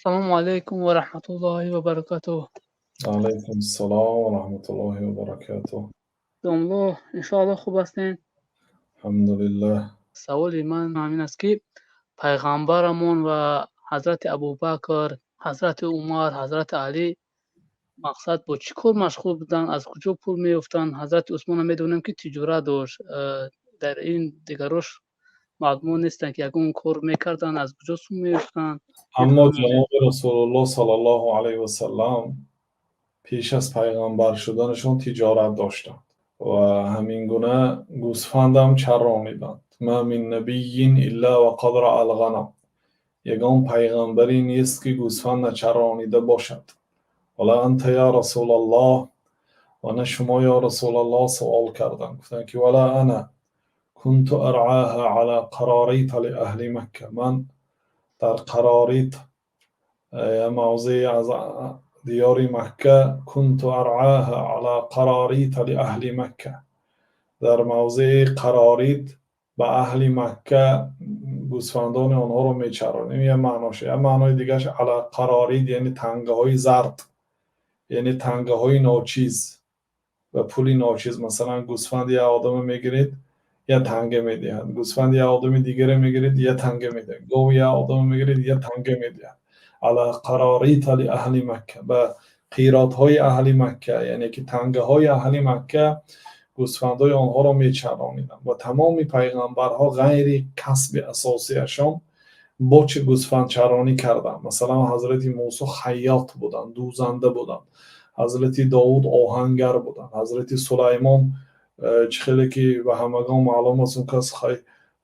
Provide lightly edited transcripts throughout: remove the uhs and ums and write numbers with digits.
Ассалому алайкум ва раҳматуллоҳи ва баракатуҳ. Алайкум ассалом ва раҳматуллоҳи ва баракатуҳ. Домло, иншоаллоҳ, хуб ҳастед? Алҳамдулиллаҳ. Саволи ман ҳамин аст, ки пайғамбарамон ва ҳазрати Абубакр, ҳазрати Умар, ҳазрати Алӣ, мақсад, бо чӣ кор машғул буданд, аз куҷо пул меёфтанд? Ҳазрати Усмонро медонем, ки тиҷорат дошт. Дар ин дигарош маълумот нестанд, ки ягон кор мекарданд, аз куҷо сум меёфтанд. Аммо ҷаноби Расулуллоҳ саллаллоҳу алайҳи васаллам пеш аз пайғамбар шуданашон тиҷорат доштанд ва ҳамин гуна гӯсфандам чарониданд. Ма мин набийин илла ва қад раъал ғанам. Ягон пайғамбаре нест, ки гӯсфанд начаронида бошад. Вала анта я Расулаллоҳ, ва на шумо, ё Расулаллоҳ, суол карданд. Гуфтанд, ки вала ана кунту аръаҳа ала қарорита ли аҳли Макка. Ман дар Қарорит, мавзее аз диёри Макка, кунту аръаҳа ала қарорита ли аҳли Макка, дар мавзеи Қарорит ба аҳли Макка гӯсфандони онҳоро мечаронем. Як маънош. Як маънои дигараш, ала қарорид, яъне тангаҳои зард, яъне тангаҳои ночиз ва пули ночиз. Масалан, гӯсфанди як одама мегиред, як танга медиҳад, гӯсфанди як одами дигаре мегиред, як танга медиҳад, гови як одама мегиред, як танга медиҳад. Ала қарорита ли аҳли Макка, ба қиротҳои аҳли Макка, яъне ки тангаҳои аҳли Макка гӯсфандҳои онҳоро мечарониданд. Ва тамоми пайғамбарҳо ғайри касби асосиашон бо чӣ гӯсфандчаронӣ карданд. Масалан, ҳазрати Мусо хайёт буданд, дӯзанда буданд, ҳазрати Довуд оҳангар буданд, ҳазрати Сулаймон, чӣ хеле ки ба ҳамагон маълум аст, он кас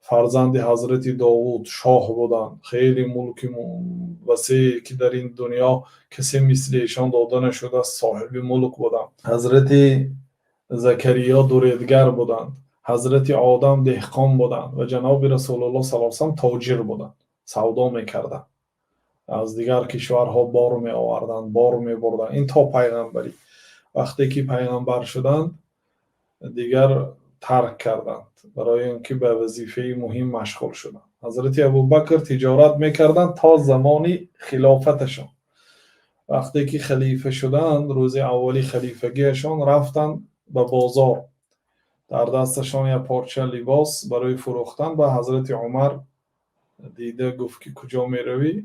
фарзанди ҳазрати Довуд, шоҳ буданд, хеле мулки васее, ки дар ин дунё касе мисли эшон дода нашудааст, соҳиби мулк буданд. Ҳазрати Закариё дуредгар буданд, ҳазрати Одам деҳқон буданд ва ҷаноби Расулуллоҳ саллаллоҳу алайҳи васаллам тоҷир буданд, савдо мекарданд, аз дигар кишварҳо бор меоварданд, бор мебурданд. Ин то пайғамбарӣ. Вақте ки пайғамбар шуданд, дигар тарк карданд, барои он ки ба вазифаи муҳим машғул шуданд. Ҳазрати Абубакр тиҷорат мекарданд то замони хилофаташон. Вақте ки халифа шуданд, рӯзи аввали халифагиашон рафтанд ба бозор, дар дасташон як порча либос барои фурӯхтан. Ба ҳазрати Умар дида гуфт, ки куҷо меравӣ?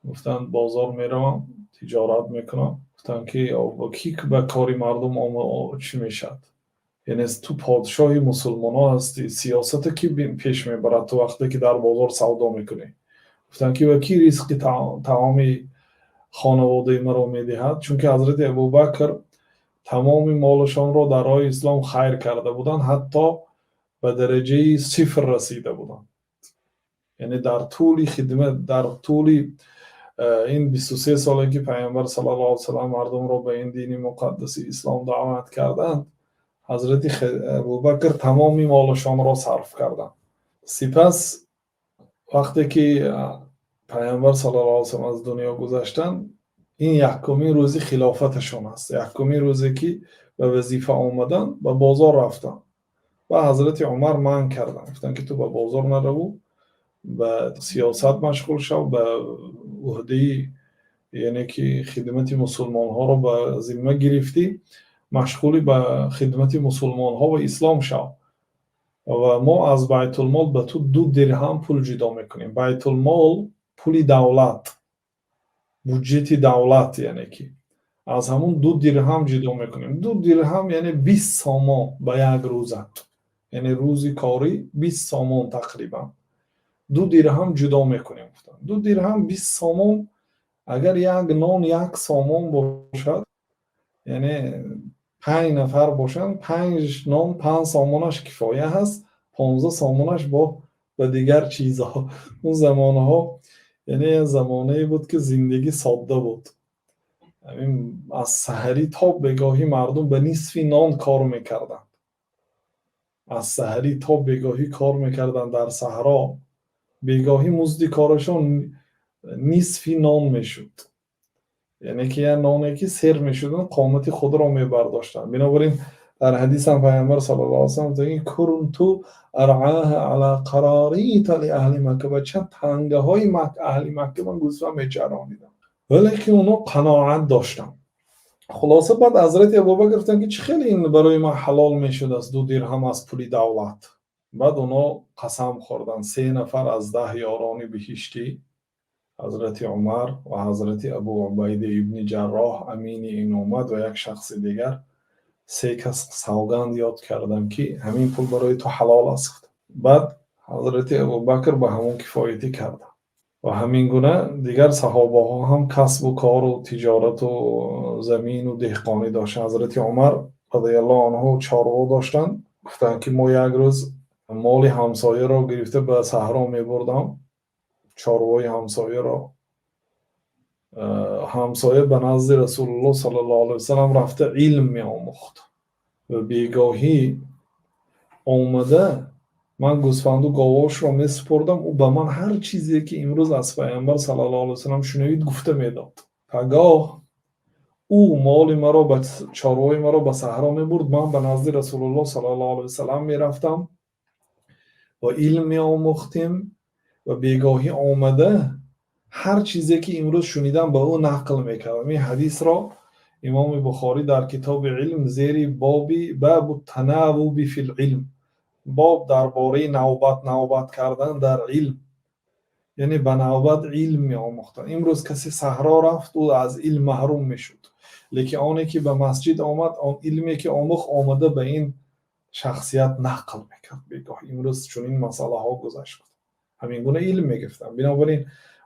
Гуфтанд, бозор меравам, тиҷорат мекунам. Гуфтанд, ки кӣ ба кори мардум чӣ мешавад? Яъне ту подшоҳи мусулмонҳо ҳастӣ, сиёсата кӣ пеш мебарад, ту вақте ки дар бозор савдо мекунӣ? Гуфтанд, ки ва кӣ ризқи таоми хонаводаи маро медиҳад? Чунки ҳазрати Абубакр тамоми молашонро дар роҳи ислом хайр карда буданд, ҳатто ба дараҷаи сифр расида буданд. Яъне дар тӯли хидмат, дар тӯли ин 23 соле, ки Пайғамбар саллаллоҳу алайҳи васаллам мардумро ба ин дини муқаддаси ислом даъват карданд, ҳазрати Абубакр тамоми молашонро сарф карданд. Сипас вақте ки Пайғамбар саллаллоҳу алайҳи васаллам аз дунё гузаштанд, ин якумин рӯзи хилофаташон аст, якумин рӯзе ки ба вазифа омаданд, ба бозор рафтанд ва ҳазрати Умар манъ карданд. Гуфтанд, ки ту ба бозор нараву, ба сиёсат машғул шав, ба уҳдаи, яъне ки хидмати мусулмонҳоро ба зимма гирифтӣ, машғули ба хидмати мусулмонҳо ва ислом шав ва мо аз байтулмол ба ту 2 дирҳам пул ҷудо мекунем. Байтулмол, пули давлат, буҷети давлат, яъне ки аз ҳамун 2 дирҳам ҷудо мекунем. 2 дирҳам, яъне 20 сомон ба як рӯзат, яъне рӯзи корӣ 20 сомон тақрибан. 2 дирҳам ҷудо мекунем, гуфтанд. 2 дирҳам 20 сомон. Агар як нон 1 сомон бошад, яъне панҷ нафар бошанд, панҷ нон 5 сомонаш кифоя ҳаст, 15 сомонаш бо ба дигар чизҳо. Он замонҳо, яъне як замонае буд, ки зиндагӣ содда буд. Аз саҳарӣ то бегоҳӣ мардум ба нисфи нон кор мекарданд, аз саҳарӣ то бегоҳӣ кор мекарданд дар саҳро, бегоҳӣ музди корашон нисфи нон мешуд, яъне ки як ноне, ки сер мешудан, қомати худро мебардоштанд. Бинобар ин дар Дар ҳадисам Пайғамбар саллаллоҳу алайҳи васаллам гуфтанд: «Кунту аръаҳа ала қарорита ли аҳли Макка», ба чанд тангаҳои аҳли Макка ман гӯсфанд мечаронидам. Валекин онҳо қаноат доштанд. Хулоса, баъд ҳазрати Абубакр гуфтанд, ки чӣ хеле ин барои ман ҳалол мешудааст, 2 дирҳам аз пули давлат? Баъд онҳо қасам хӯрданд, се нафар аз 10 ёрони биҳиштӣ: ҳазрати Умар ва ҳазрати Абу Убайда ибни Ҷарроҳ, амини ин уммат, ва як шахси дигар. Се кас савганд ёд карданд, ки ҳамин пул барои ту ҳалол аст. Баъд ҳазрати Абубакр ба ҳамон кифоятӣ карданд. Ва ҳамин гуна дигар саҳобаҳо ҳам касбу кору тиҷорату замину деҳқонӣ доштанд. Ҳазрати Умар радиаллоҳу анҳу чорво доштанд. Гуфтанд, ки мо як рӯз моли ҳамсояро гирифта ба саҳро мебурдам, чорвои ҳамсояро. Ҳамсоя ба назди Расулуллоҳ саллаллоҳу алайҳи васаллам рафта илм меомӯхт ва бегоҳӣ омада, ман гӯсфанду говошро месупурдам, ӯ ба ман ҳар чизе, ки имрӯз аз Пайғамбар саллаллоҳу алайҳи васаллам шунавид, гуфта медод. Пагоҳ ӯ моли маро ба чорвои маро ба саҳро мебурд, ман ба назди Расулуллоҳ саллаллоҳу алайҳи васаллам мерафтам ва илм меомӯхтем ва бегоҳӣ омада ҳар чизе, ки имрӯз шунидам, ба ӯ нақл мекардам. Ин ҳадисро Имоми Бухорӣ дар Китоби илм зери боби бабу танавуби фил илм, боб дар бораи навбат навбат кардан дар илм, яъне ба навбат илм меомӯхтанд. Имрӯз касе саҳро рафт, ӯ аз илм маҳрум мешуд, лекин оне ки ба масҷид омад, он илме ки омӯхт, омада ба ин шахсият нақл мекард. Бегоҳ имрӯз чунин масъалаҳо гузашт, ҳамин гуна илм мегирифтанд. Бинобар ин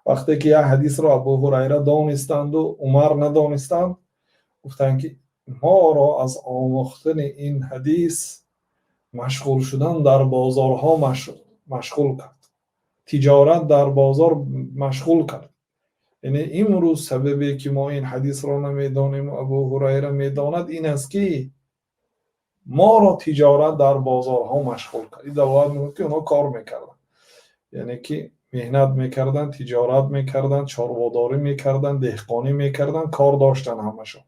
вақте ки як ҳадисро Абу Ҳурайра донистанду Умар надонистанд, гуфтанд, ки моро аз омӯхтани ин ҳадис машғул шудан дар бозорҳо машғул кард, тиҷорат дар бозор машғул кард. Яъне имрӯз сабабе, ки мо ин ҳадисро намедонем, Абу Ҳурайра медонад, ин аст, ки моро тиҷорат дар бозорҳо машғул кард. Ин далолат мекунад, ки онҳо кор мекарданд, яъне ки меҳнат мекарданд, тиҷорат мекарданд, чорводорӣ мекарданд, деҳқонӣ мекарданд, кор доштанд ҳамашон.